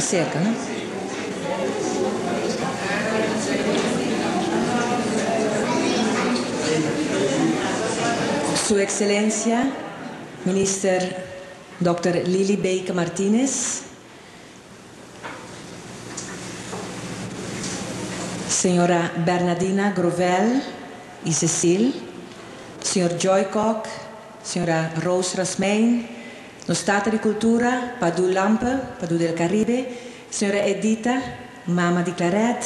Mas serka, no? Su Excelencia Minister Dòkter Lily Baker Martinez, Señora Bernadina Grovel y Cecil, Señor Joy Kock, Señora Rose Rasmijn, nos Tata di Cultura, Padu Lampe, Padu del Caribe, Señora Edita, mama di Claret,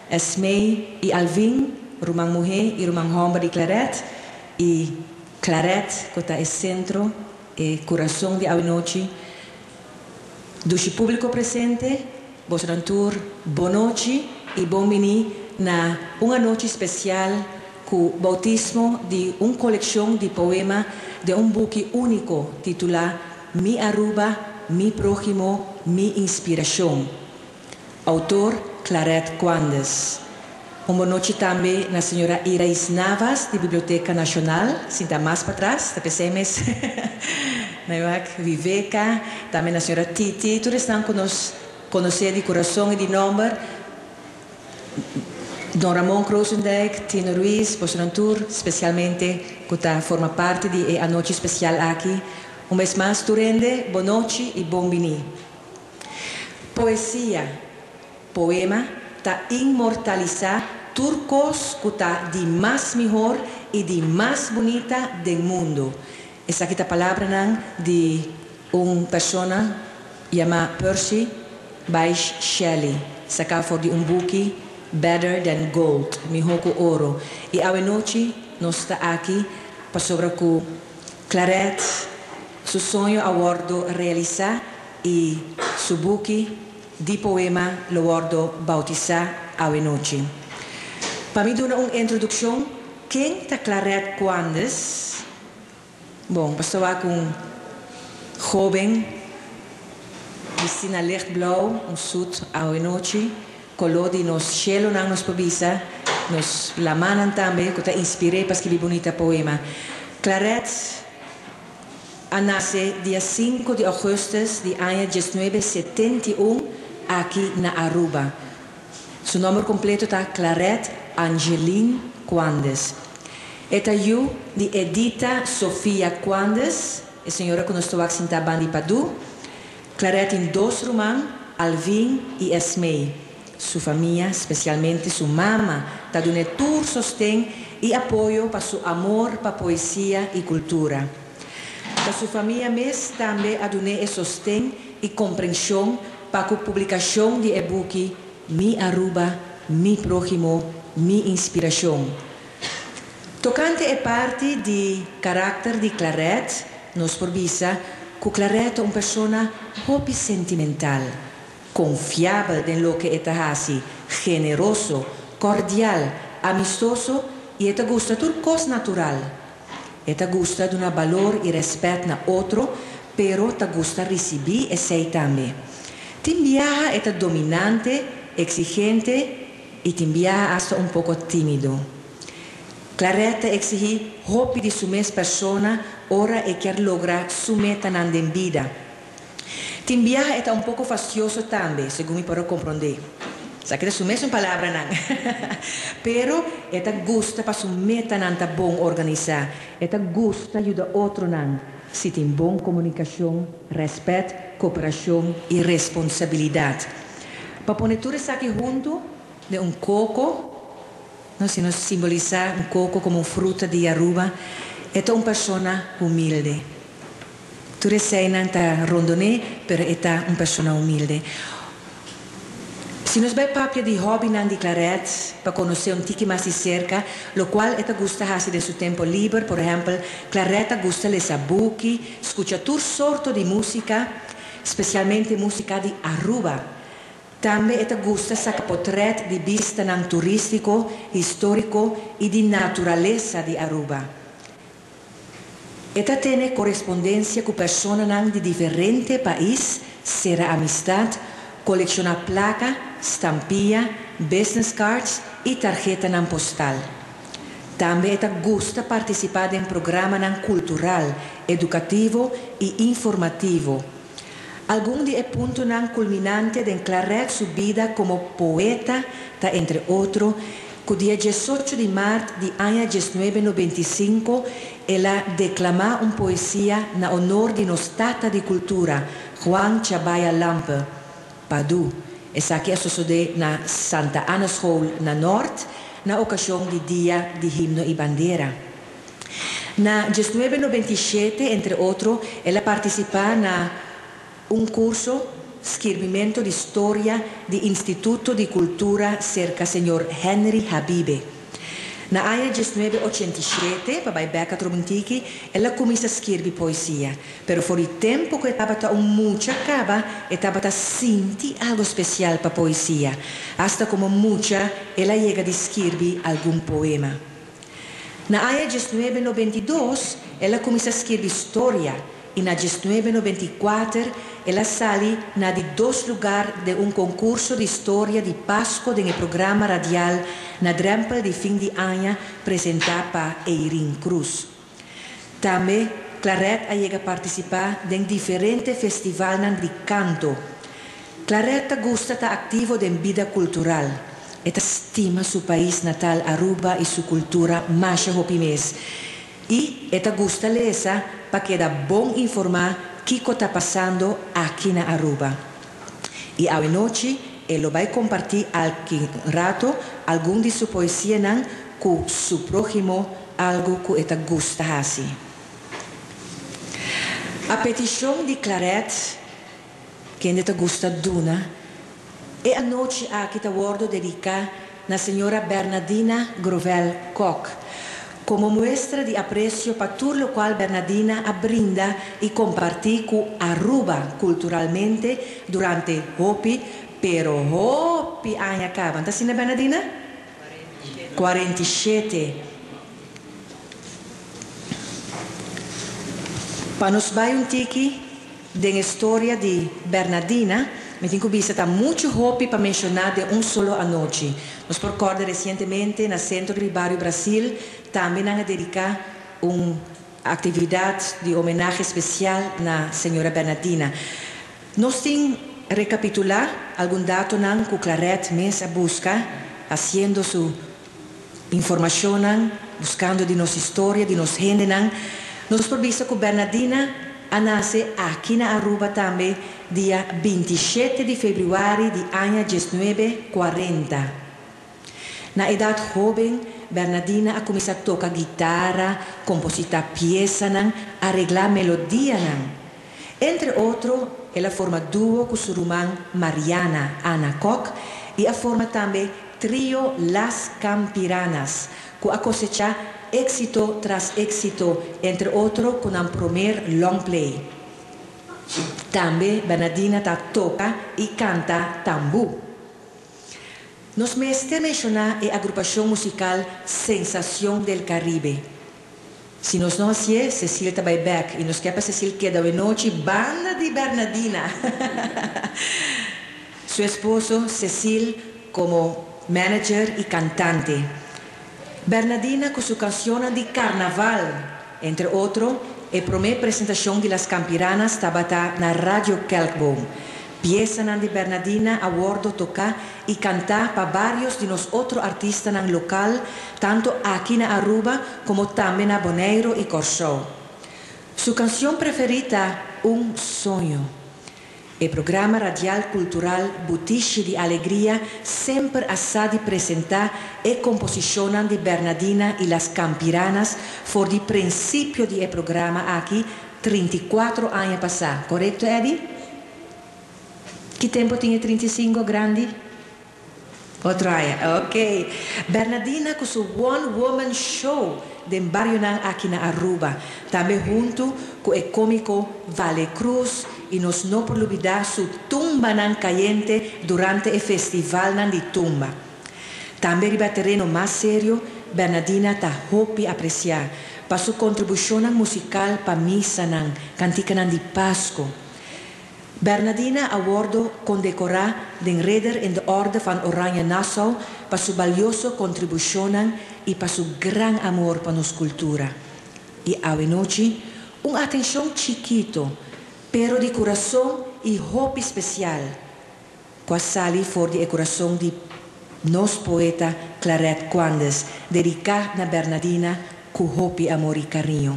Esmee y Alvin, ruman muhe y ruman homber di Claret, y Claret cu ta e centro, e curason di awenochi. Dushi publico presente, bosonan tur bonochi y bon bini na un anochi special cu bautismo di un coleccion di poema den un buki unico titula Mi Aruba, Mi Prohimo, Mi Inspiracion. Autor, Claret Quandes. Un bonochi tambe na señora Irais Navas di Biblioteca Nacional, sinta mas patras, ta pesey mes na wak Viveca, tambe na señora Titi, tur esnan cu nos conoce di curason y di nomber, Don Ramon Krozendijk, Tino Ruiz, bosonan tur, specialmente cu ta forma parti di e anochi special aki. Un bes mas tur hende, bonochi y bon bini. Poesia, poema, ta inmortalisá tur kos ku ta di mas mihor i di mas bunita den mundu. Esaki ta palabranan di un persona yamá Percy Bysshe Shelley, saká for di un buki Better Than Gold, Mihó ku Oro. I awenochi nos ta aki pasobra ku Claret su soño a wòrdu realisá i su buki di poema lo wòrdu bautisá awenochi. Pa mi duna un introdukshon, ken ta Claret Quandes? Bon, pasobra wak un hóben bistí na lichtblauw, un suit awenochi, koló di nos shelunan nos por bisa, nos lamannan tambe, ku ta inspir'é pa skibi bunita poema. Claret a nase dia sinku di ougùstùs di aña diesnuebe 71 aki na Aruba. Su nòmber kompleto ta Claret Angeline Quandes. E ta yu di Edita Sofia Quandes, e señora ku nos ta wak sintá banda di Padu. Claret tin dos ruman, Alvin i Esmee. Su famia, spesialmente su mama, ta dun'é tur sosten i apoyo pa su amor pa poesia i kultura. Ta su famia mes tambe a dun'é e sosten i komprenshon pa ku publikashon di e buki Mi Aruba, Mi Próhimo, Mi Inspirashon. Tokante e parti di karakter di Claret, nos por bisa ku Claret ta un persona hopi sentimental, konfiabel den loke e ta hasi, generoso, kordial, amistoso i e ta gusta tur kos natural. E ta gusta duna balor i rèspèt na otro, pero ta gusta risibí esei tambe. Tin biaha e ta dominante, eksigente i tin biaha asta un poko tímido. Claret ta eksigí hopi di su mes persona ora e kier logra su metanan den bida. Tin biaha e ta un poko fastioso tambe, segun mi por a komprondé. Esaki ta su mesun palabranan. Pero e ta gusta pa su metanan ta bon organisá. E ta gusta yuda otronan si tin bon komunikashon, rèspèt, koperashon i responsabilidat. Pa pone tur esaki huntu den un koko, no, si nos simbolisá un koko komo un fruta di Aruba, e ta un persona humilde. Tur eseinan ta rondon'é, pero e ta un persona humilde. Si nos bai papia di hòbinan di Claret pa konosé un tiki mas di serka, lokual e ta gusta hasi den su tempu liber, por ehèmpel, Claret ta gusta lesa buki, skucha tur sorto di músika, spesialmente músika di Aruba. Tambe e ta gusta saka potrèt di bistanan turístiko, históriko i di naturalesa di Aruba. E ta tene korespondensia ku personanan di diferente pais, sera amistat, kolekshoná plaka, stampia, business cards i tarhetanan postal. Tambe e ta gusta partisipá den programanan kultural, edukativo i informativo. Algun di e puntonan culminante den Claret su bida como poeta ta entre otro cu dia 18 di maart di aña 1995 el a declama un poesia na honor di nos tata di cultura, Juan Chabaya Lampe, Padu. Esaki a sosode na Santa Anna School na Noord na ocasion di Dia di Himno y Bandera. Na 1997, entre otro, el a participa na un curso Skirbimento di Storia di Instituto di Cultura cerca señor Henry Habibe. Na aña 1987, pa bay bek un tiki, el a cuminsa skirbi poesia. Pero for di tempo cu e tabata un mucha caba, e tabata sinti algo special pa poesia. Hasta como mucha, el a yega di skirbi algun poema. Na aña 1992, el a cuminsa skirbi storia y na 1994 el a sali na di dos lugar den un concurso di storia di Pasco den programa radial Na Drempel di Fin di Aña presenta pa Eirin Cruz. Tambe Claret a yega participa den diferente festivalnan di canto. Claret gusta ta activo den bida cultural. E ta stima su pais natal Aruba y su cultura masha hopi mes. Y e ta gusta lesa pa keda bon informa kico ta pasando aki na Aruba. Y anochi e lo bay comparti aki rato algun di su poesianan cu su prohimo, algo cu e ta gusta haci. A peticion di Claret, kende ta gusta duna, e anochi aki ta wordo dedica na señora Bernadina Grovel Kock, como muestra di aprecio pa tur locual Bernadina a brinda y comparti cu Aruba culturalmente durante hopi, pero hopi aña caba. Ta asina, Bernadina? 47. Pa nos bay un tiki den historia di Bernadina, mi tin cu bisa ta mucho hopi pa menciona den un solo anochi. Nos por corda recientemente na Centro di Barrio Brasil tambe nan a dedica un actividad di homenahe special na señora Bernadina. Nos tin recapitula algun datonan cu Claret mes a busca, haciendo su informacionnan, buscando di nos historia, di nos hendenan. Nos por bisa cu Bernadina a nace aki na Aruba tambe dia 27 di februari di aña 1940. Na edad hoben, Bernadina a cuminsa toca guitara, composita piesanan, aregla melodianan. Entre otro, el a forma duo cu su ruman Mariana Ana Kock y a forma tambe trio Las Campiranas, cu a cosecha exito tras exito, entre otro cu un primer long play. Tambe Bernadina ta toca y canta tambu. Nos mester menciona e agrupacion musical Sensación del Caribe. Si nos no haci, Cecil ta bay back. Y nos kier pa Cecil keda anochi banda di Bernadina. Su esposo, Cecil, como manager y cantante. Bernadina cu su cancion di carnaval, entre otro, e prome presentacion di Las Campiranas tabata na Radio Kelkboom. Piesanan di Bernadina a wordo toca y canta pa varios di nos otro artistanan local, tanto aki na Aruba como tambe na Boneiro y Corsou. Su cancion preferida, Un Soño. E programa radial cultural Butishi di Alegria semper a sa di presenta e composicion di Bernadina y Las Campiranas for di principio di e programa aki 34 aña pasa. Corecto, Eddie? Ki tempo tin 35 grandi? Otro aña, ok. Bernadina cu su One Woman Show den barionan aki na Aruba. Tambe hunto cu e comico Vale Cruz y nos no por lubida su tumbanan cayente durante e festivalnan di tumba. Tambe riba tereno mas serio, Bernadina ta hopi aprecia pa su contribucion musical pa misanan, canticanan di Pasco. Bernadina a wordo condecora den Ridder in de Orde van Oranje Nassau pa su valioso contribucion y pa su gran amor pa nos cultura. Y anochi, un atencion chikito, pero di curason. i hopi spesial ku a sali for di e kurason di nos poeta Claret Quandes, dediká na Bernadina ku hopi amor i kariño.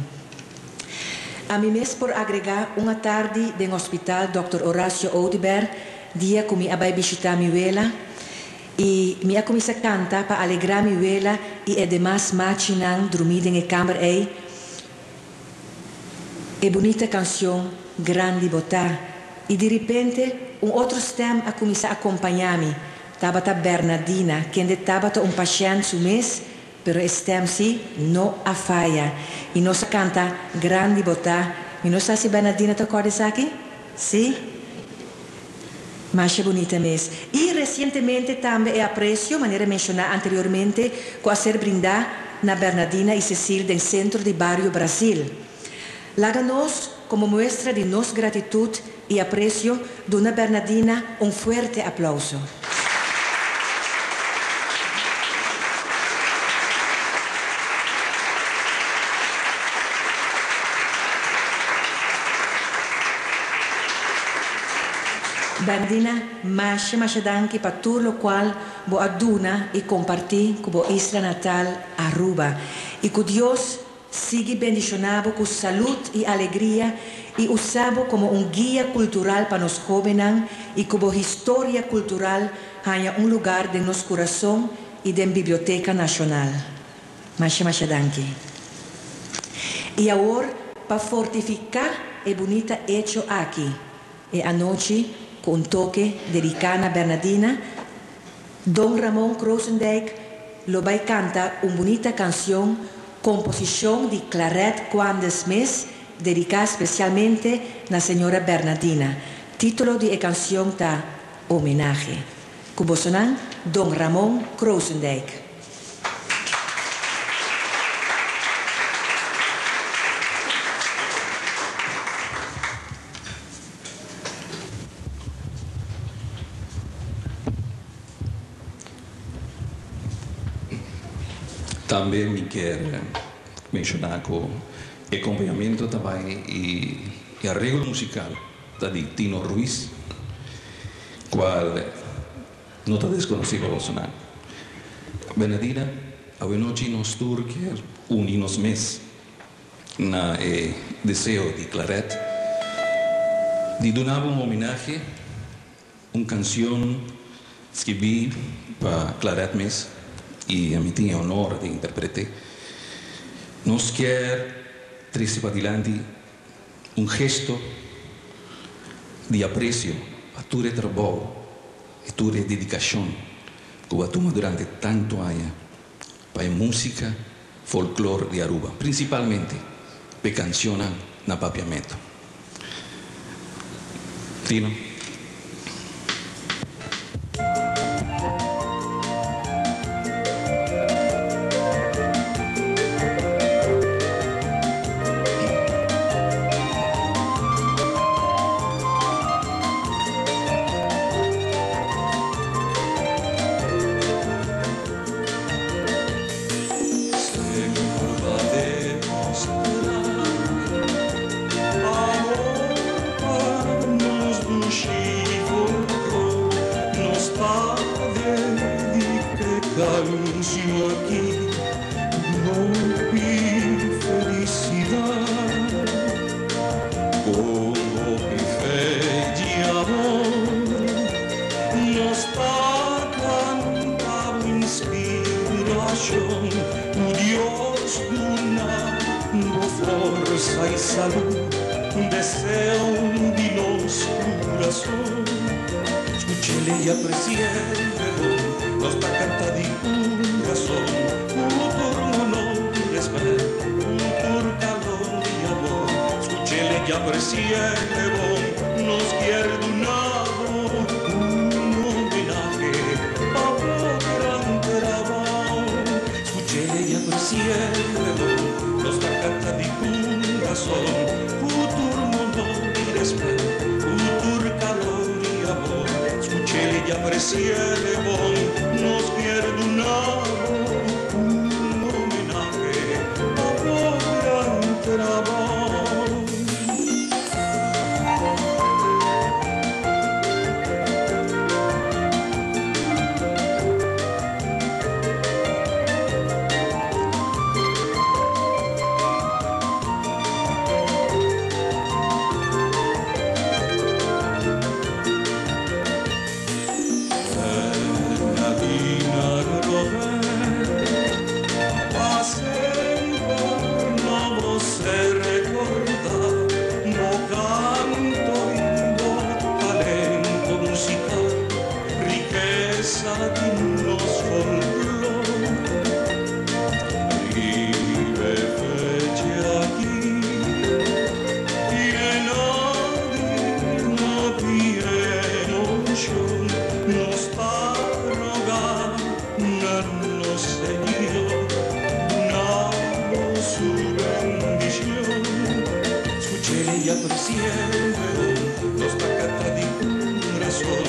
Ami mes por agregá un atardi den Hospital Dòkter Horacio Oduber, dia ku mi a bai bishitá mi wela, i mi a kuminsá kanta pa alegrá mi wela i e demas machinan drumí den e kamber ei, E bunita kanshon Grandi Bo Ta. I diripente un otro stèm a kuminsá akompañá mi. Tabata Bernadina, kende tabata un pashènt su mes, pero e stèm sí no a faya. I nos a kanta Grandi Bo Ta. Mi no sa si Bernadina ta kòrda esaki? Sí? Masha bunita mes. I resientemente tambe e apresio, manera menshoná anteriormente, ku a ser brindá na Bernadina i Cecil den sentro di bario Brazil. Laga nos, komo muestra di nos gratitut i apresio, duna Bernadina un fuerte aplouso. Bernadina, masha masha danki pa tur lokual bo a duna i kompartí ku bo isla natal Aruba. I ku Dios sigui bendishoná bo ku salud i alegria i usa bo komo un guia kultural pa nos hóbennan i ku bo historia kultural haña un lugar den nos kurason i den Biblioteka Nashonal. Masha masha danki. I awor pa fortifiká e bunita echo aki, e anochi ku un toke dediká na Bernadina, Don Ramon Krosendijk lo bai kanta un bunita kanshon, komposishon di Claret Quandes mes, dediká spesialmente na señora Bernadina. Título di e kanshon ta Homenahe. Ku bosonan, Don Ramon Krosendijk. Tambe mi kier menciona cu e acompañamento ta bay y e areglo musical ta di Tino Ruiz, cual no ta desconoci pa bosonan. Bernadina, awenochi nos tur kier uni nos mes na e deseo di Claret di duna bo un homenahe, un cancion skibi pa Claret mes y ami tin e honor di interprete. Nos kier trece padilanti un gesto di aprecio pa tur e trabou y tur e dedicacion cu bo a tuma durante tanto aña pa e musica folklor di Aruba, principalmente p'e cancionnan na Papiamento. Tino. aprecié nos ta canta di curason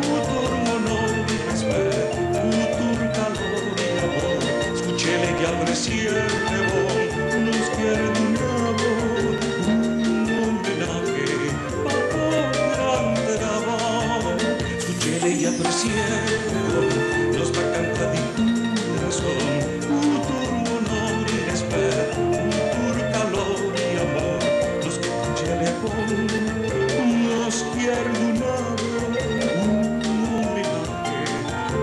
Cu tur honor y respet, cu tur calor y amor Scuchele y apreciele bon Nos kier duna bo un homenahe pa bo gran trabao Scuchele y apreciele bon Nos ta canta di curason Cu tur honor y respet, cu tur calor y amor Nos scuchele bon Nos kier duna bo un homenahe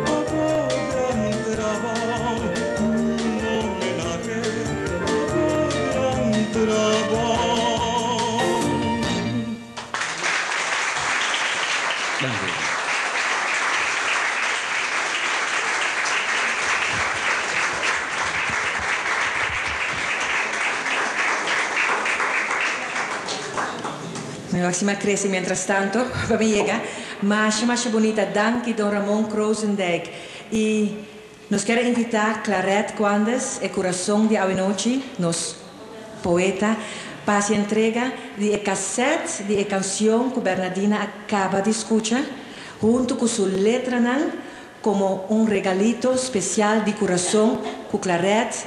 pa bo gran trabao Un homenahe pa bo gran trabao. Danki. Mi máxima crece mientras tanto pa mi yega. Masha masha bunita. Danki Don Ramon Krozendijk. Y nos kier a invita Claret Quandes, e curason di awenochi, nos poeta, pa haci entrega di e cassette di e cancion cu Bernadina a caba di scucha, hunto cu su letranan, como un regalito special di curason cu Claret,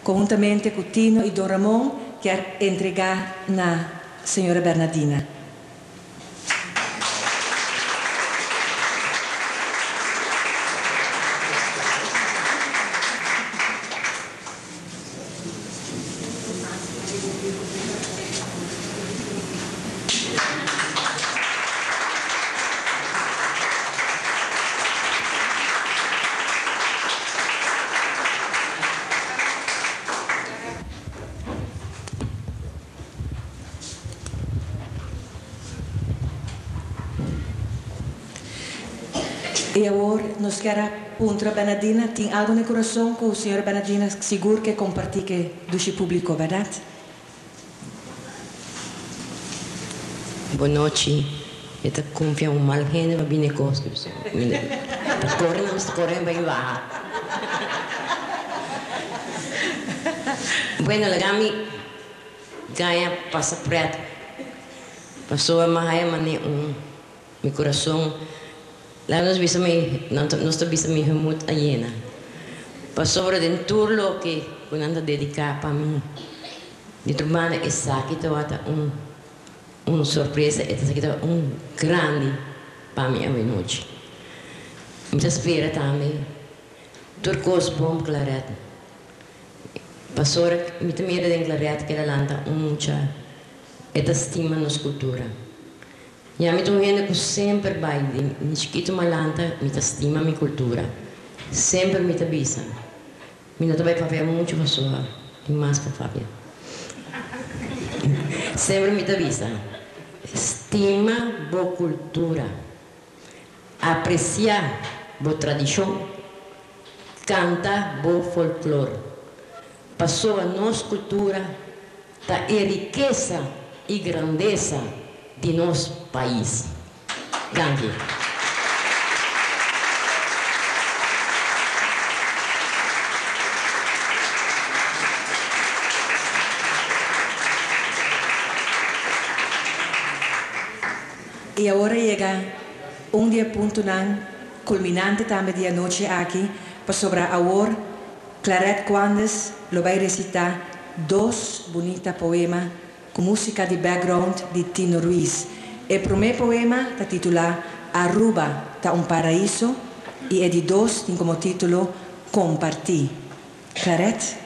conhuntamente cu Tino y Don Ramon, kier entrega na señora Bernadina. I awor nos kier a puntra Bernadina, tin algo na e kurason ku señora Bernadina sigur ke kompartí ke dushi públiko, bèrdat? Bon nochi, mi ta konfia un mal hende pa bini e kos ki mi ta kore nan ta kore bai baha. Bueno laga mi gaña pasa pret pasobra mi a haya mane un mi kurason laga nos bisa mi nos ta bisa mi hemut a yena pasobra den tur loke ku nan ta dediká pa mi. Di otro banda esaki tabata un un sorpresa, esaki tabata un grandi pa mi awenochi. Mi ta spera tambe tur cos bon Claret. Pasobra mi ta mira den Claret keda lanta un mucha e ta stima nos cultura. Ya mi ta un hende cu semper bay den mi chikito mi a lanta mi ta stima mi cultura. Semper mi ta bisa. Mi no ta bai papia muchu pasobra tin mas pa papia. Semper mi ta bisa, stima bo kultura, apresiá bo tradishon, kanta bo folklor, pasobra nos kultura ta e rikesa i grandesa di nos pais. Danki. I awor a yega un di e puntonan kulminante tambe di anochi aki, pasobra awor Claret Quandes lo bai resitá dos bunita poema Ku músika di background di Tino Ruiz. E promé poema ta titulá Aruba ta un paraiso i e di dos tin komo título Kompartí. Claret.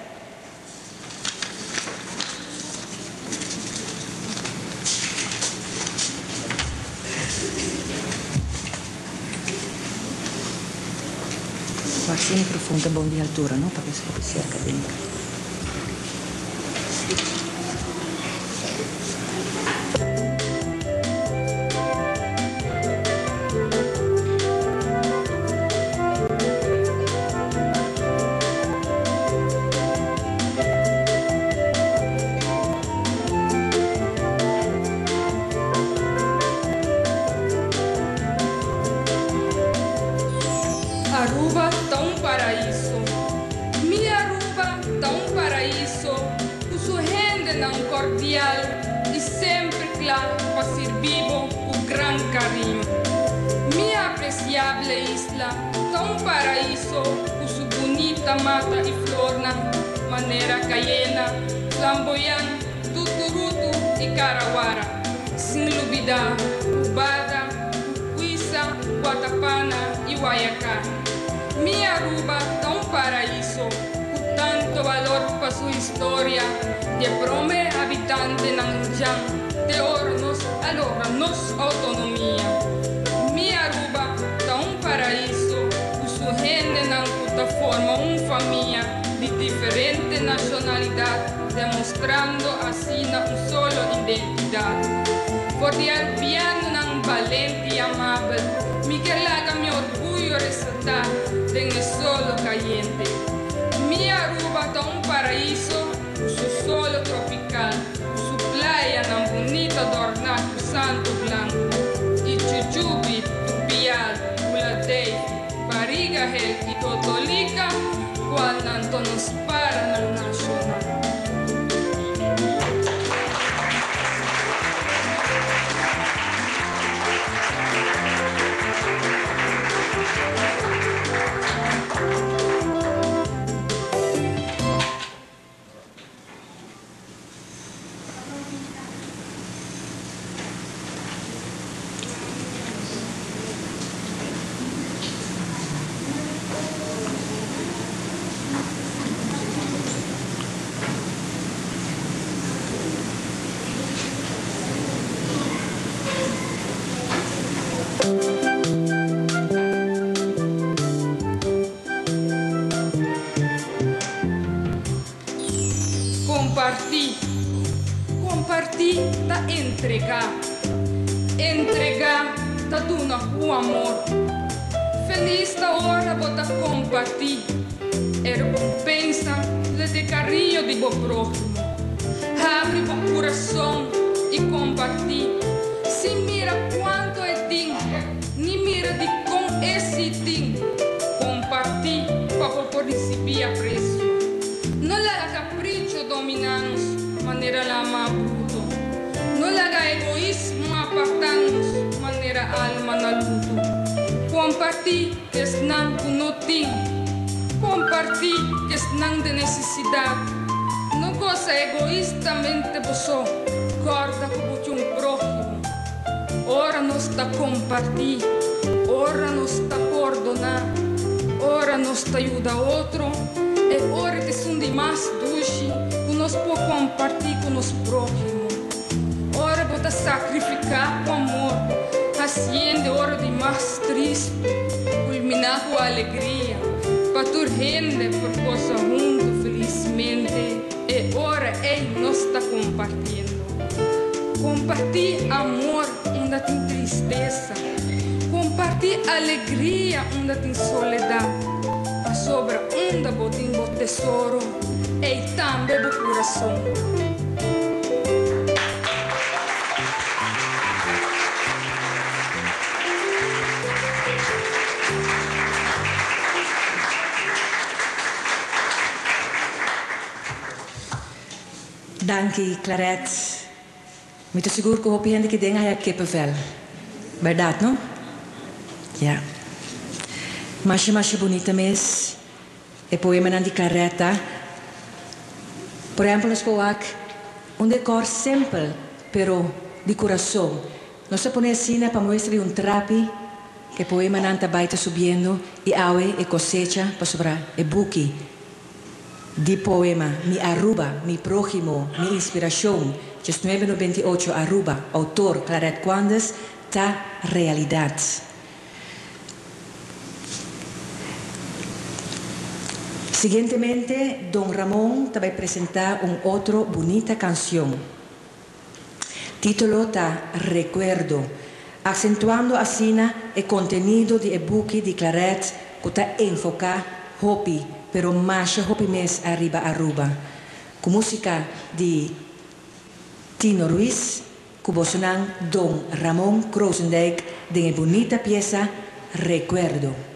Wak si e microfoon ta bon di altura no pa ke hopi cerca di microfoon. Aruba ta un paraiso. Mi Aruba ta un paraiso cu su hendenan cordial y semper cla increíble isla ta un paraíso cu su bunita mata y flornan manera cayena, flamboyant, tuturutu y carawara, sin lubida cubada, cucuisa, watapana y guayacá. Mi Aruba ta un paraíso cu tanto balor pa su historia di e prome habitantenan indjan te ora nos a logra nos autonomia. Mi Aruba ta un paraíso cu su hendenan cu ta forma un famia di diferente nacionalidad demostrando asina un solo identidad. For di Arubianonan balente y amabel mi ke laga mi orguyo resalta den e solo cayente. Mi Aruba ta un paraíso cu su solo tropical, cu su playanan bunita adorná cu santo blanco y chuchubi, Trupial, Buladey, Barigahel y Totolica, cualnan ta nos paranan nacional. Compartí. Compartí ta entregá. Entregá ta duna ku amor. Felis ta ora bo ta compartí e recompensa le de cariño di bo próhimo. Habri bo curason i compartí sin mira cuanto e tin ni mira di con e si tin. Compartí pa bo por ricibí aprecio. No laga capricho dominá nos manera lama bruto. No laga egoismo apartá nos manera alma na luto. Compartí ku esnan ku no tin. Compartí ku esnan den necesidad. No goza egoistamente bo so, corda ku bo tin un próhimo. Ora nos ta compartí, ora nos ta pordoná, ora nos ta yuda otro, e ora ta esun di mas dushi ku nos por compartí ku nos próhimo. Ora bo ta sacrificá ku amor, haciendo ora di mas tristu culminá ku alegria pa tur hende por goza huntu felismente, e ora ei nos ta compartiendo. Compartí amor unda tin tristesa. Compartí alegria unda tin soledad. Pasobra unda bo tin bo tesoro, ei tambe bo curason. Danki Claret. Mi ta sigur ku hopi hende ki den haya kippenvel. Bèrdat no? Ya. Masha masha bunita mes e poemanan di Claret ta. Por ehèmpel nos por wak un dekòr simpel pero di kurason. Nos ta pone asina pa muestra di un trapi ku e poemanan ta bai ta subiendo i awe e kosecha pasobra e buki Di poema Mi Aruba, mi próhimo, mi inspirashon, 1998 Aruba, outor Claret Quandes, ta realidat. Siguientemente Don Ramon ta bai presentá un otro bunita kansion. Título ta Recuerdo, aksentuando asina e kontenido di e buki di Claret ku ta enfoká hopi, pero masha hopi mes ariba Aruba. Ku músika di Tino Ruiz, ku bosonan Don Ramon Krozendijk den e bunita piesa Recuerdo.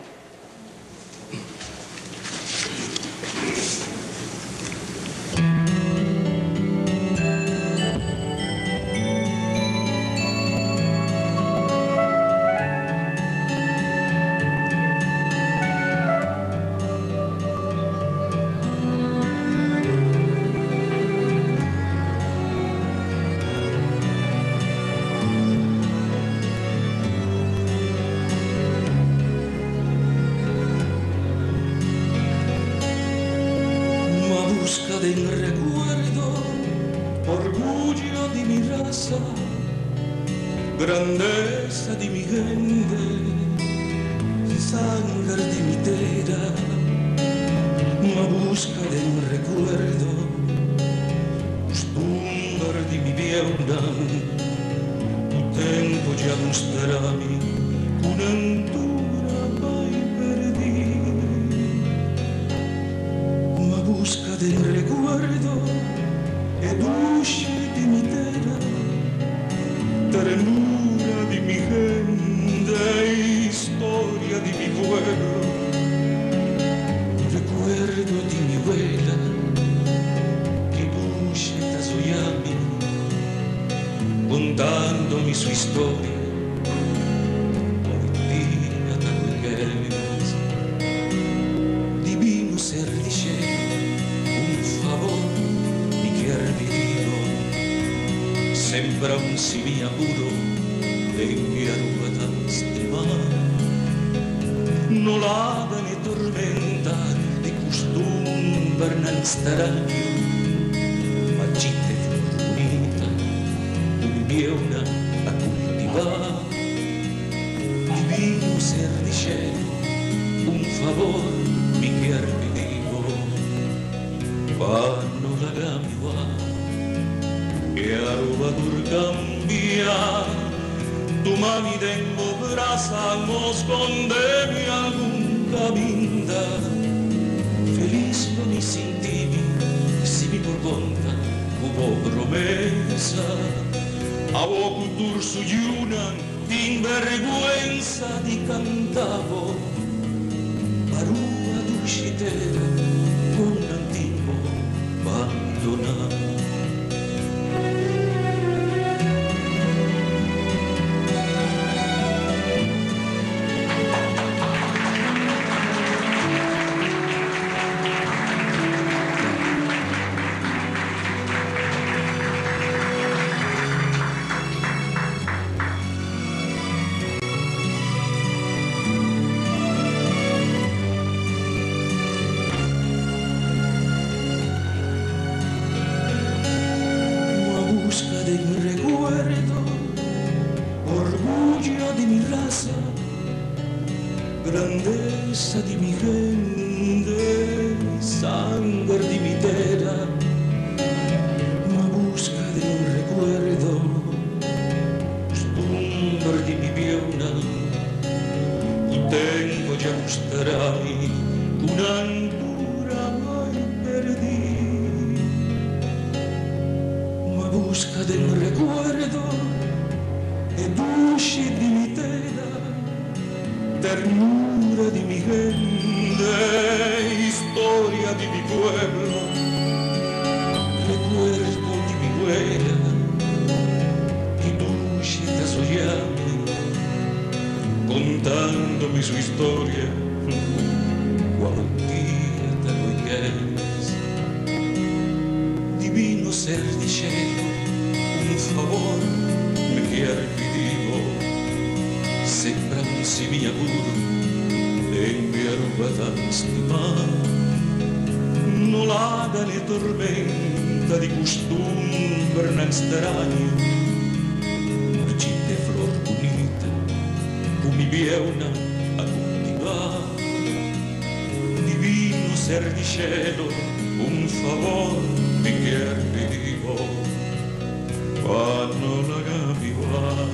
busca den recuerdo, orgullo di mi raza, grandeza di mi gente, sanger di mi tera. Ma busca den recuerdo, costumbre di mi bieunan, cu tempo ya mostrami, cu nan tur a bay perdi. Ma busca den recuerdo, e dushi di mi tera, ternura di mi gente, historia di mi pueblo, recuerdo di mi wela, ki dushi ta zoyami, contandomi su historia, Awendia ta Wilkens. Divino ser di cielo, un favor mi kier pidi bo, sembra un simia puro den mi Aruba tan stima. No laga ni tormenta di custumbernan straño, marchite flor bunita cu mi bieuna a cultiva. Divino ser di cielo, un favor mi kier pidi bo, pa no laga mi wak e Aruba tur cambia. Tuma mi den bo brasa, no sconde mi algun caminda. Feliz lo mi sinti mi si mi por conta cu bo promesa. Awo cu tur su yiunan tin berguensa di canta bo. Aruba dushi tera con nan tin bo bandona. Ma busca den recuerdo, orgullo di mi raza, grandeza di mi hende, sanger di mi tera. Ma busca den recuerdo, costumber di mi bieunan, cu tempo dja mustra mi cu nan tur a bai perdi. Ma busca den recuerdo e dushi di mi tera, ternura di mi hende, historia di mi pueblo, recuerdo di mi wela, ki dushi ta soñami, contandomi su historia, cual dia ta lo kens. Divino ser di cielo, un favor mi kier pidi bo, sembra un simia puro den mi Aruba tan stimá. No laga ni tormenta di custumbernan straño, marchita e flor bunita cu mi bieuna a cultivá. Divino ser di cielo, un favor mi kier pidi bo, pa no laga mi wak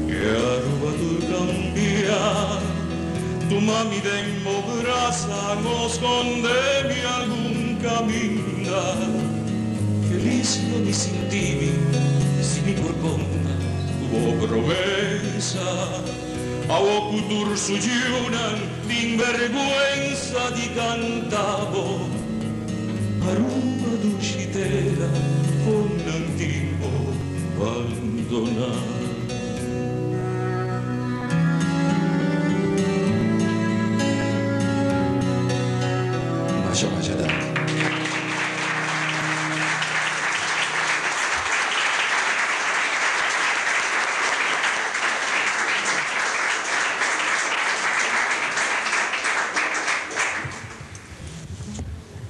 e Aruba tur cambia. Tuma mi den bo brasa, no sconde mi algun caminda. Feliz lo mi sinti mi si mi por conta cu bo promesa. Awo cu tur su yiunan tin berguensa di canta bo. Aruba dushi tera con nan tin bo bandona. Masha masha danki.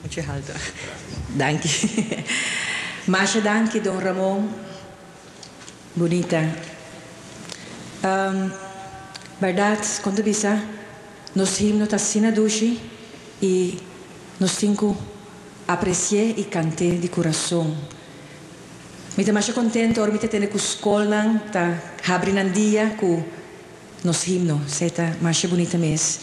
Mucha. halto. Danki. Masha danki Don Ramon. Bunita. Um, berdad, con ta bisa, nos himno ta asina dushi y nos tin cu apreci'e y cant'e di curason. Mi ta masha contento ora mi ta tende cu scolnan ta habri nan dia cu nos himno. Esey ta masha bunita mes.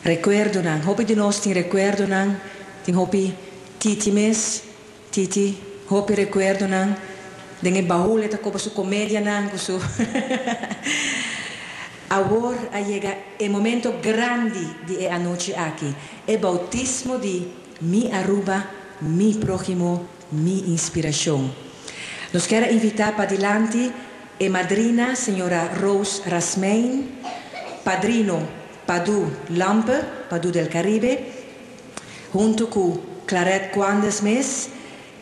Recuerdonan. Hopi di nos tin recuerdonan. Tin hopi titi mes. Titi, hopi recuerdonan. Den e baul e ta coba su comedianan cu su Awor a yega e momento grandi di e anochi aki, e bautismo di Mi Aruba, Mi Prohimo, Mi Inspiracion. Nos kier a invita padilanti e madrina señora Rose Rasmijn, padrino Padu Lampe, Padu del Caribe, hunto cu Claret Quandes mes.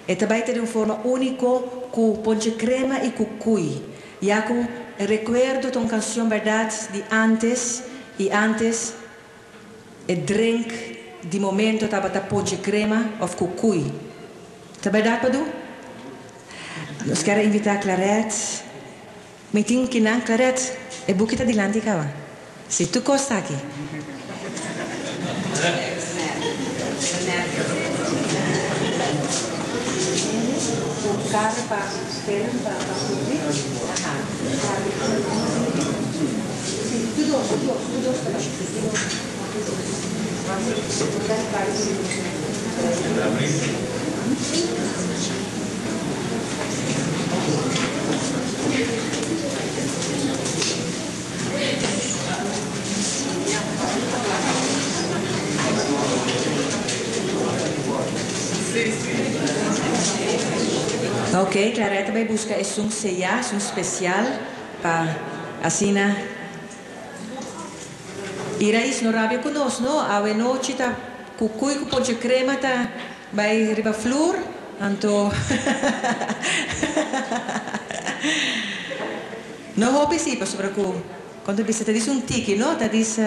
E ta bai ta di un forma unico cu ponche crema y cu cuy, ya cu e recuerdo ta un cancion berdad di antes y antes e drink di momento tabata ponche crema of cu cuy. Ta berdad Padu? Nos kier a invita Claret. Mi tin kinan Claret, e buki ta dilanti caba. Si tur cos ta aki. Ok, Claretta ta bay busca esun seyá, esun special pa asina Irais no rabia cu nos no, awe nochi ta cucuy cu ponche crema ta bay riba flur, anto No hopi si, pasobra cu con ta bisa ta dis un tiki, no? Ta dis.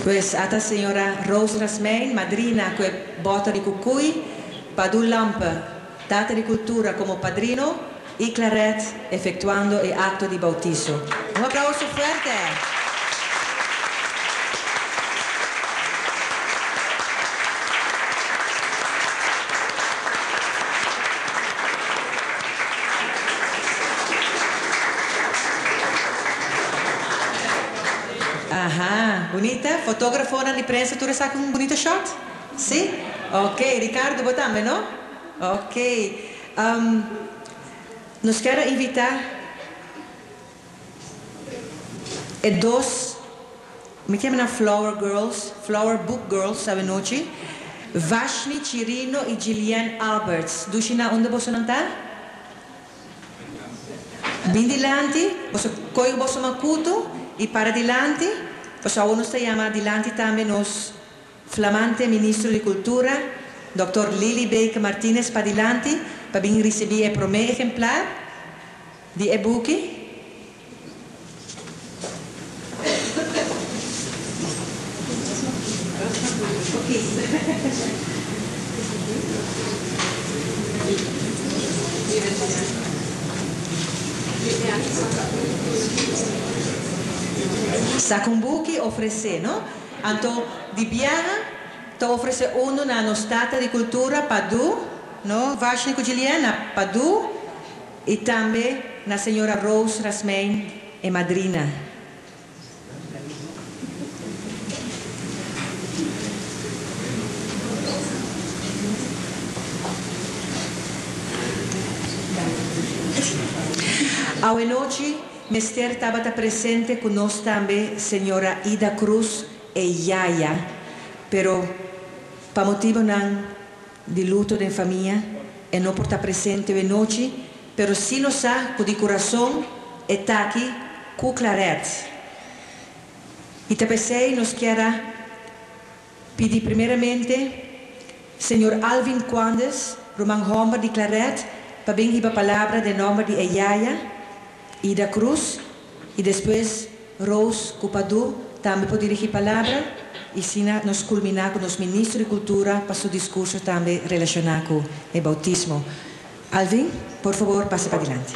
Pues ata señora Rose Rasmijn, madrina cu e bota di cucuy, Padu Lampe, tata di cultura como padrino y Claret efectuando e acto di bautizo. Un aplauso fuerte! Aha, bunita. Fotografonan di prensa tur a saca un bunita shot? Si? Ok, Ricardo bo tambe, no? Ok. Nos kier a invita e dos, mi ta yama nan flower girls, flower book girls awenochi, Vashni Chirino y Gillian Alberts. Dushi nan unda bosonan ta? Bin dilanti, boso coge boso macuto y para dilanti, pasobra awor nos ta yama dilanti tambe nos Flamante Ministro di Cultura, Dòkter Lily Baker Martinez padilanti pa bin ricibi e prome ehemplar di e buki. Saca un buki ofrece, no? Anto di biaha ta ofrece uno na nos tata di cultura Padu, no Vashni cu Gillian, na Padu y tambe na señora Rose Rasmijn e madrina. Awenochi Mester tabata presente cu nos tambe señora Ida Cruz e Yaya, pero pa motibonan di luto den famia e no por ta presente we nochi, pero si nos sa cu di curason e ta aki cu Claret. Y ta p'esey nos kier a pidi primeramente Señor Alvin Quandes, ruman homber di Claret, pa bin hiba palabra den nomber di e yaya, Ida Cruz, y despues Rose cu Padu. tambe por dirigí palabra i asina nos kulminá ku nos Minister di Kultura pa su diskurso tambe relashoná ku e boutismo. Alvin, por fabor pasa padilanti.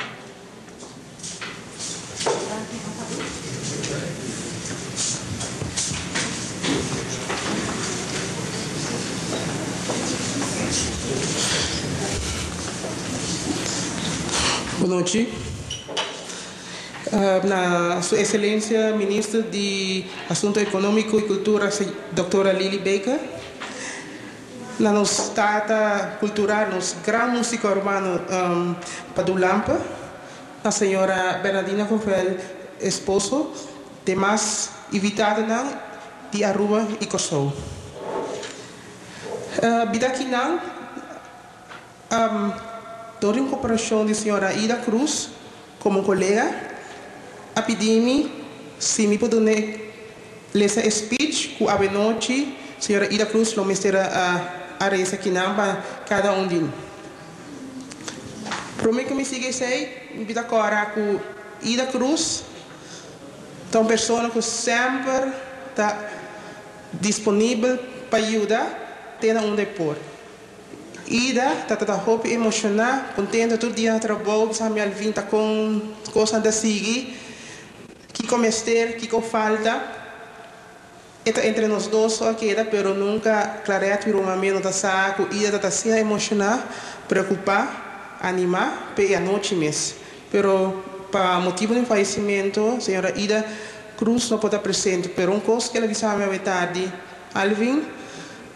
Bon nochi. Na Su Excelencia Minister di Asunto Economico y Cultura Doctora Lily Baker, na nos tata cultural, nos gran musico Arubano Padu Lampe, na señora Bernardina Govel esposo, demas invitadonan di Aruba y Corsou. Bida kinan Dor di un koperashon di señora Ida Cruz komo kolega a pidi mi si mi por dun'é lesa e speech ku awenochi señora Ida Cruz lo mester a resa kinan pa kada un di. Prome ku mi sigui esei mi ta kòrda ku Ida Cruz ta un persona ku semper ta disponibel pa yuda te na unda e por. Ida ta ta hopi emoshoná, kontento tur dia na trabou, bisa mi Alvin ta kon kosnan ta sigui, kiko mester, kiko falta. E ta entre nos dos so a keda, pero nunka Claret mi ruman mi no ta sa ku Ida ta ta asina emoshoná, preokupá, animá p'e e anochi mes. Pero pa motibu di un fayesimentu, señora Ida Cruz no por ta presente, pero un kos ku el a bisa mi awe tardi, Alvin,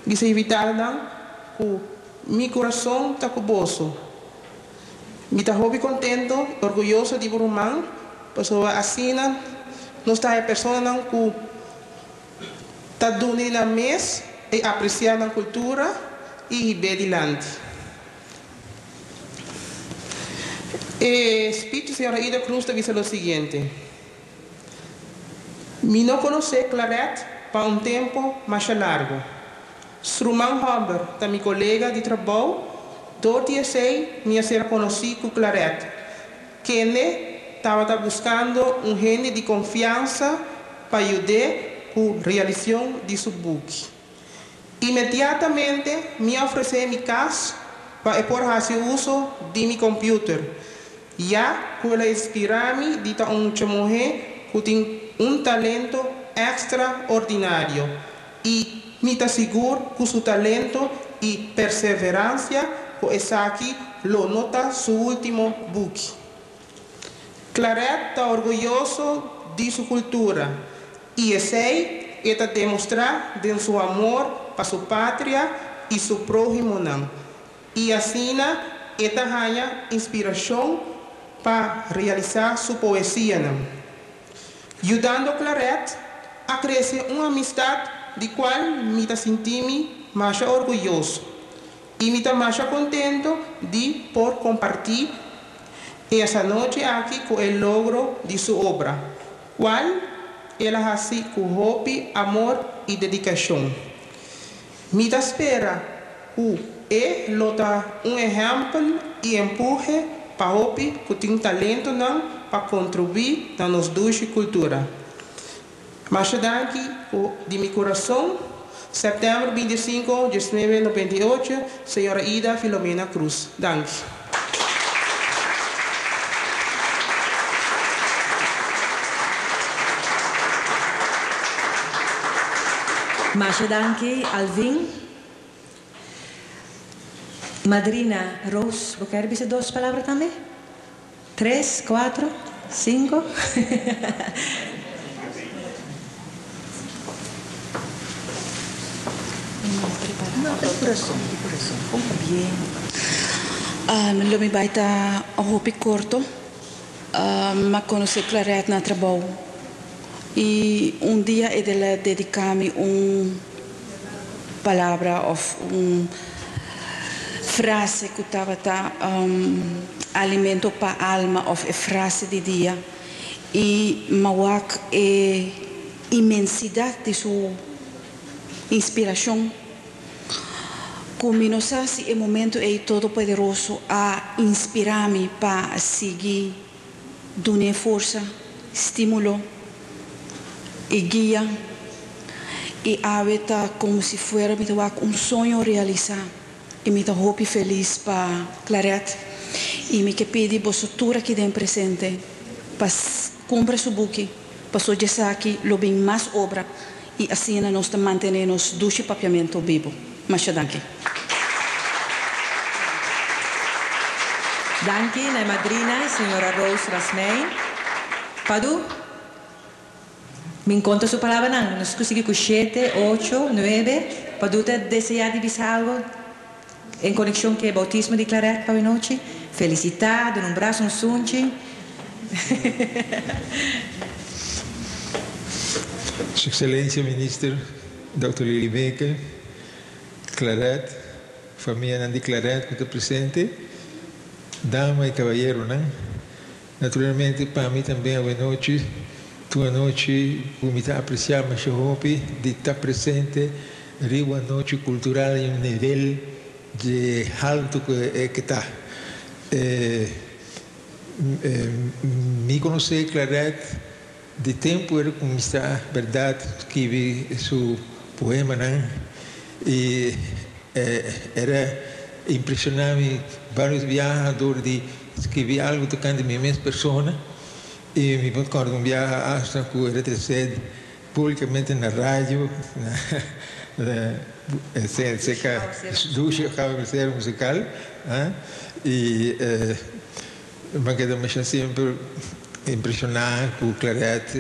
Bisa invitádonan ku mi kurason ta ku boso. Mi ta hopi kontento i orguyoso di bo ruman, pasobra asina nos ta haña personanan ku ta duna di nan mes i apresiá nan kultura i hib'é dilanti. E speech di señora Ida Cruz ta bisa lo siguiente. Mi no konosé Claret pa un tempu masha largu. Su ruman hòmber ta mi kolega di trabou, dor di esei mi a ser konosí ku Claret, kende tabata buskando un hende di konfiansa pa yud'é ku realisyon di su buki. Inmediatamente mi a ofresé mi kas pa e por hasi uso di mi kòmpiuter. Ya ku el a inspirá mi di ta un mucha muhé ku tin un talento ekstraordinario i mi ta sigur ku su talento i perseveransia ku esaki lo no ta su último buki. Claret ta orguyoso di su kultura i esei e ta demostrá den su amor pa su patria i su próhimonan. I asina e ta haña inspirashon pa realisá su poesianan. Yudando Claret a krese un amistat di kual mi ta sinti mi masha orguyoso i mi ta masha kontento di por kompartí es anochi aki ku e logro di su obra, kual el a hasi ku hopi amor i dedikashon. Mi ta spera ku e lo ta un ehèmpel i empuhe pa hopi ku tin talentonan pa kontribuí na nos dushi kultura. Masha danki ku di mi kurason, Sèptèmber 25, 1998, Señora Ida Filomena Cruz. Danki. Masha danki Alvin. Madrina Rose, bo kier bisa dos palabra tambe? Tres, cuatro, cinco? No, di corazon, di corazon. Con pabien. Lo mi bai ta hopi corto. M'a conoce Claret na trabou y un dia e del a dedica mi un palabra of un frase cu tabata alimento pa alma of e frase di dia y m'a wak e inmensidad di su inspiracion cu mi no sa si e momento ey Todopoderoso a inspira mi pa sigui dun'e forsa, stimulo. i guia i awe ta komo si fuera mi ta wak un soño realisá i mi ta hopi felis pa Claret i mi ke pidi boso tur aki den presente pa kumpra su buki paso djesaki lo bin mas obra i asina nos ta mantené nos dushi papiamentu bibu. Masha danki. Danki na e madrina, señora Rose Rasmijn. Padu, mi enkontra su palabranan. Nos ku sigui ku shete, ocho, nuebe. Padu ta deseá di bisa algo en konekshon ku e boutismo di Claret pa awenochi? Felisitá, duna un bras, un sunchi. Su Excelencia Minister Dòkter Lily Baker, Claret, famianan di Claret ku ta presente, dama i kabayeronan. Naturalmente pa mi tambe awenochi ta un anochi ku mi ta apresiá masha hopi di ta presente riba un anochi kultural i un nivel dje haltu ku e ke ta. Mi konosé Claret Di tempu el kuminsá bèrdat skibi su poemanan i era impreshoná mi vários biaha dor di skibi algu tokante mi mes persona i mi por kòrda un biaha asta ku era tresé públikamente na radio na serka Dushi Cabecera Musical i Mi a keda masha semper impresioná ku Claret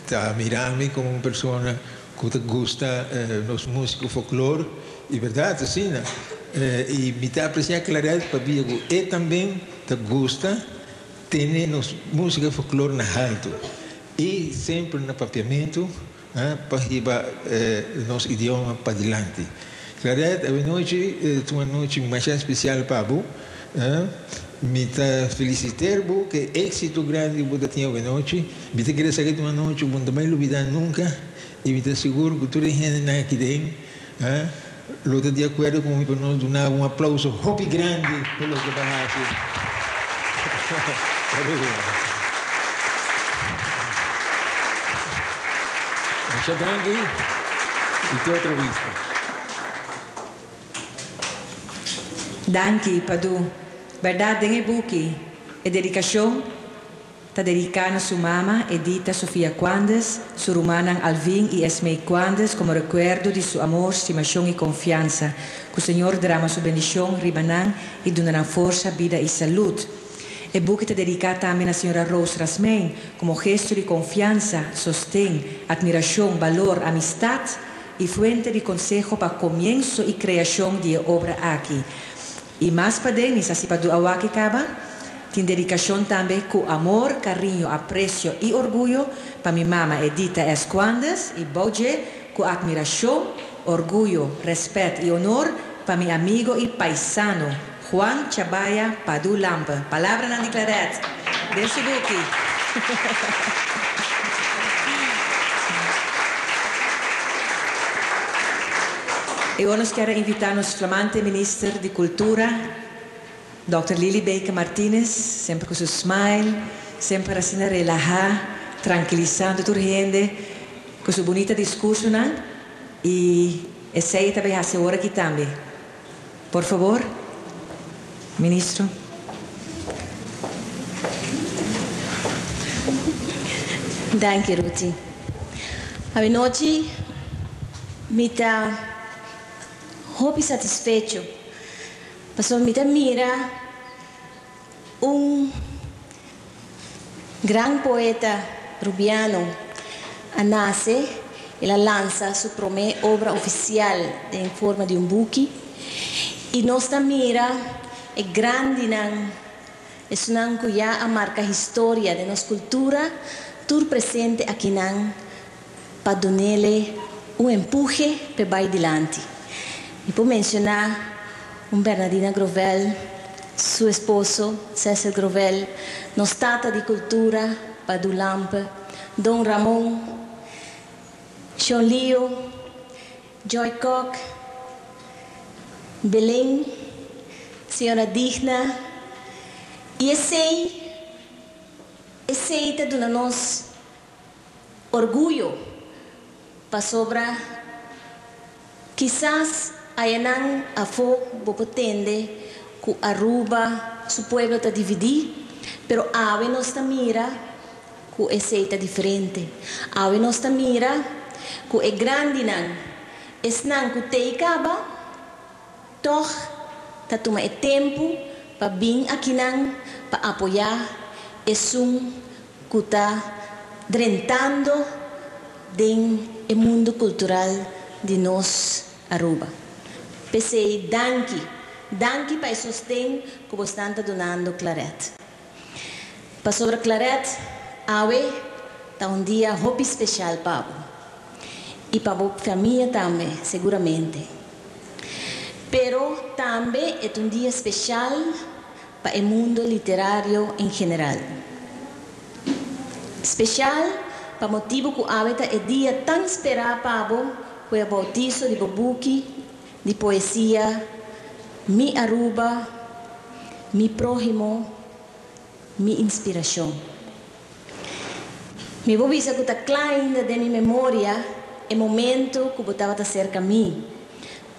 ta mira mi komo un persona ku ta gusta nos músika folklor i bèrdat asina. I mi ta apresiá Claret pabia ku e tambe ta gusta tene nos músika folklor na haltu i semper na papiamentu pa hiba nos idioma padilanti. Claret, awenochi ta un anochi masha especial pa bo. Mi ta feliciter bo ku e exito grandi ku bo ta tin awenochi. Mi ta kere sa ku ta un anochi ku bo no ta bai lubida nunca i mi ta sigur ku tur e hendenan aki den lo ta di acuerdo ku mi pa nos duna bo un aplauso hopi grandi pa loke bo a haci. Masha danki y te otro bista. Danki, Padu. Berdad den e buki, e dedicacion Ta dediká na su mama, Edita Sofia Quandes, su rumannan Alvin i Esmee Quandes komo rekuerdo di su amor, stimashon i konfiansa. Ku Señor drama su bendishon riba nan i duna nan forsa, bida i salud. E buki ta dediká tambe na señora Rose Rasmijn komo gesto di konfiansa, sosten, atmirashon, balor, amistat i fuente di konseho pa komienso i kreashon di e obra aki. I mas paden, mi sa si pa du awaki kaba, tin dedikashon tambe ku amor, kariño, apresio i orguyo pa mi mama Edita S. Quandes i bou dje ku atmirashon, orguyo, rèspèt i onor pa mi amigo i paisano Juan Chabaya Padu Lampe. Palabranan di Claret den su buki. E ora nos kier a invita nos flamante Minister di Cultura, Dòkter Lily Baker Martinez, semper cu su smile, semper asina relaha, tranquilisando tur hende cu su bunita discursonan y esey e ta bay haci awor aki tambe. Por favor, Ministro. Danki Ruthie. Awenochi mi ta hopi satisfecho pasobra mi ta mira un gran poeta Rubiano a nace, el a lansa su prome obra oficial den forma di un buki y nos ta mira e grandinan, esunnan cu ya a marca historia den nos cultura, tur presente akinan pa dunele un empuje p'e bai dilanti. Mi por menciona un Bernadina Grovel, su esposo Cecil Grovel, nos tata di cultura Padu Lampe, Don Ramon, Shon Lio, Joy Kock, Belen, Señora Digna y esey, esey ta duna nos Orguyo. Pasobra kisas ayanan afó bo por tende ku Aruba su pueblo ta dividí, pero awe nos ta mira ku esei ta diferente. Awe nos ta mira ku e grandinan, esnan ku t'ei kaba, tòg ta tuma e tempu pa bin akinan pa apoyá esun ku ta drentando den e mundu kultural di nos Aruba. P'esei danki, danki pa e sosten ku bosnan ta dunando Claret. Pasobra Claret, awe ta un dia hopi speshal pa bo i pa bo famia tambe seguramente. Pero tambe e ta un dia speshal pa e mundo literario en general. Speshal pa motibu ku awe ta e dia tan sperá pa bo ku e bautiso di bo buki di poesia Mi Aruba, Mi Próhimo, Mi Inspirashon. Mi por bisa ku ta kla ainda den mi memoria e momento ku bo tabata serka mi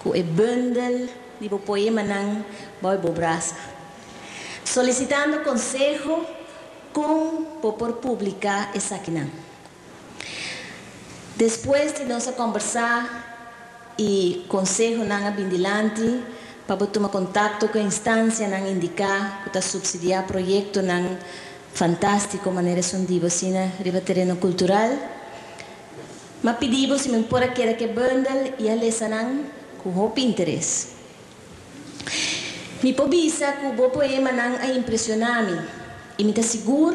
ku e bundel di bo poemanan bou bo brasa, solisitando konseho kon bo por publiká esakinan. Despues di nos a kòmbersá i konsehonan a bin dilanti pa bo tuma kontakto ku e instansianan indiká ku ta supsidiá proyektonan fantástiko manera esun di bo asina riba tereno kultural. M'a pidi bo si mi por a keda ku e bundel i a lesa nan ku hopi interes. Mi por bisa ku bo poemanan a impresioná mi i mi ta sigur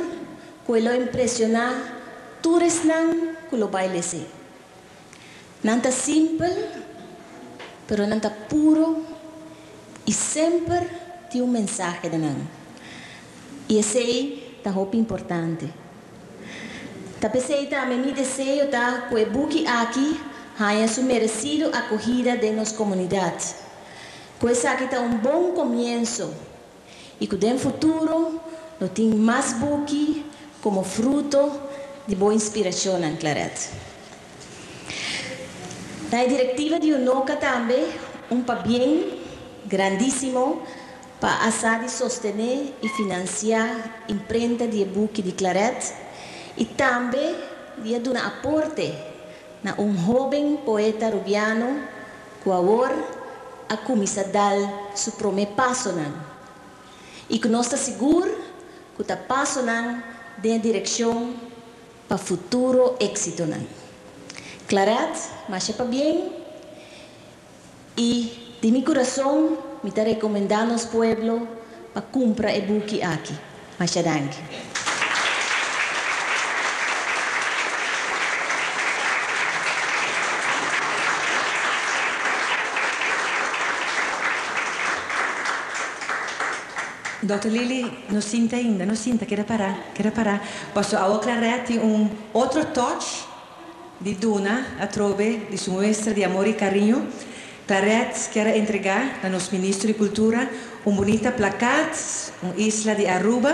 ku e lo impresioná tur esnan ku lo bai les'é. Nan ta simpel, pero nan ta puro i semper tin un mensahe den nan. I esei ta hopi importante. Ta p'esei tambe mi deseo ta ku e buki aki haña su meresido akohida den nos komunidat. Ku esaki ta un bon komienso i ku den futuro lo tin mas buki komo fruto di bo inspirashonnan, Claret. Na e direktiva di UNOCA tambe un pabien grandísimo pa a sa di sostené i finansiá imprenta di e buki di Claret i tambe di a duna aporte na un hóben poeta rubiano ku awor a kuminsá dal su promé pasonan i ku nos ta sigur ku ta pasonan den e direkshon pa futuro éksitonan. Claret, masha pabien i di mi kurason mi ta rekomendá nos pueblo pa kumpra e buki aki. Masha danki. Dòkter Lily, no sinta ainda, no sinta, keda pará, keda pará. Paso awo Claret tin un otro touch di duna atrobe di su muestra di amor y cariño. Claret kier a entrega na nos Ministro di Cultura un bunita plakat, un isla di Aruba.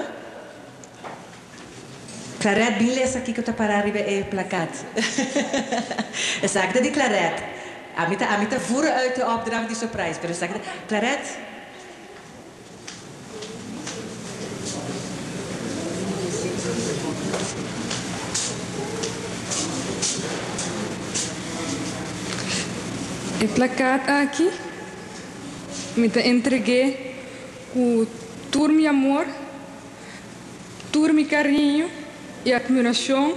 Claret, bin lesa kiko ta pará riba e plakat. Esaki ta di Claret. Ami ta ami ta voeren uit de opdracht di surprise, pero esaki ta Claret. E plakat aki mi ta entreg'é ku tur mi amor, tur mi kariño i atmirashon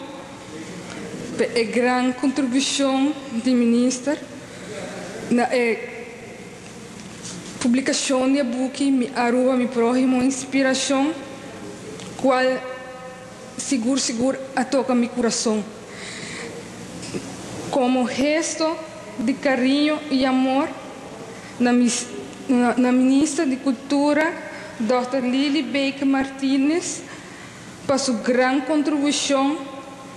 pa e gran kontribushon di Minister na e Publikashon di e buki Mi Aruba Mi Próhimo Inspirashon, kual sigur sigur a toka mi kurason. Komo gesto di kariño i amor na na Minister di Kultura Dòkter Lily Baker Martinez pa su gran kontribushon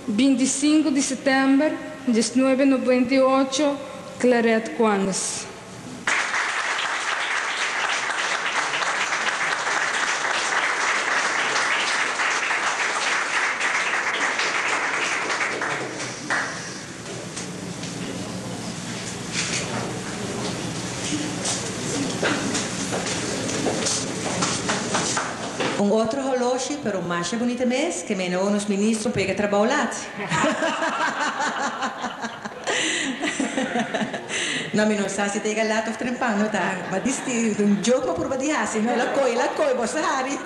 25 di sètèmber 1998 Claret Quandus. Un otro holoshi, pero masha bunita mes, ke men nos ministro pega trabou lat. No, mi no sa si ta yega lat of trempan, no ta. Ma disti, un joke ma purba di hasi, no? El a koy, el a koy, bo sa hari.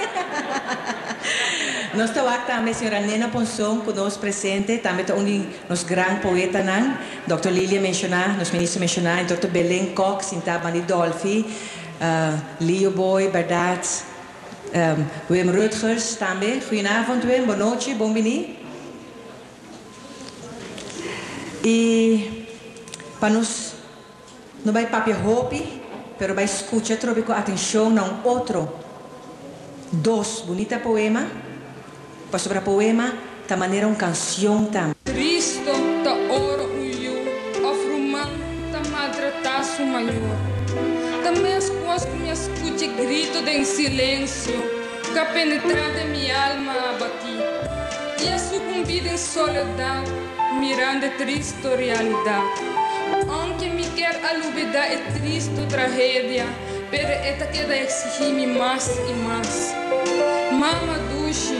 Nos ta wak tambe señora Nena Ponson ku nos presente, tambe ta un di nos gran poetanan. Dòkter Lilia menshoná, nos ministro menshoná, i dòkter Belen Kok sintá banda di Dolfi, Leo Boy, bèrdat, Wim Rutgers tambe. Goedenavond Wim, bonochi, bon bini. I pa nos no bai papia hopi, pero bai skucha atrobe ku atenshon na un otro dos bunita poema, pasobra poema ta manera un kansion tambe. Tristo ta ora un yu òf ruman ta maltratá su mayor. Ta meskos ku mi a skucha e grito den silensio ku a penetrá den mi alma abatí i a sukumbí den soledat mirando e tristo realidat. Ounke mi kier a lubidá e tristo tragedia, pero e ta keda eksigí mi mas i mas. Mama dushi,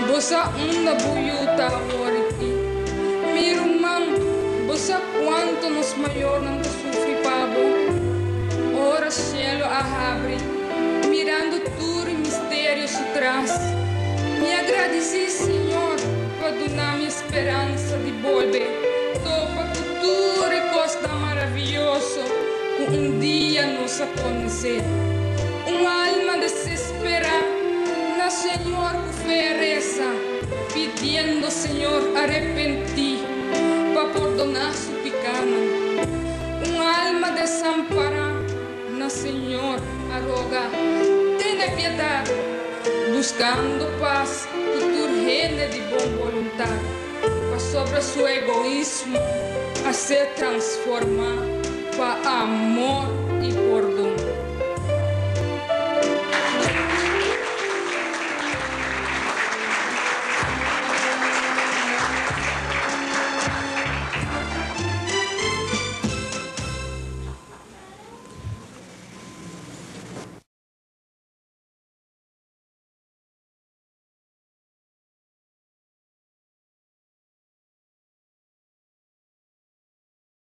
bo sa unda bo yu ta awor aki? Mi ruman, bo sa kuantu nos mayornan ta sufri pa bo? Ora shelu a habri, mirando tur e misterio su tras, mi a gradisí Señor pa duna mi e speransa di bolbe topa ku tur e kosnan maravioso ku un dia nos a konosé. Un alma desesperá na Señor ku fe a resa, pidiendo Señor arepentí pa pordoná su pikánan. Un alma desampará na Señor a roga, Tene piedat, buskando pas ku tur hende di bon boluntat, pasobra su egoismo a ser transformá pa amor.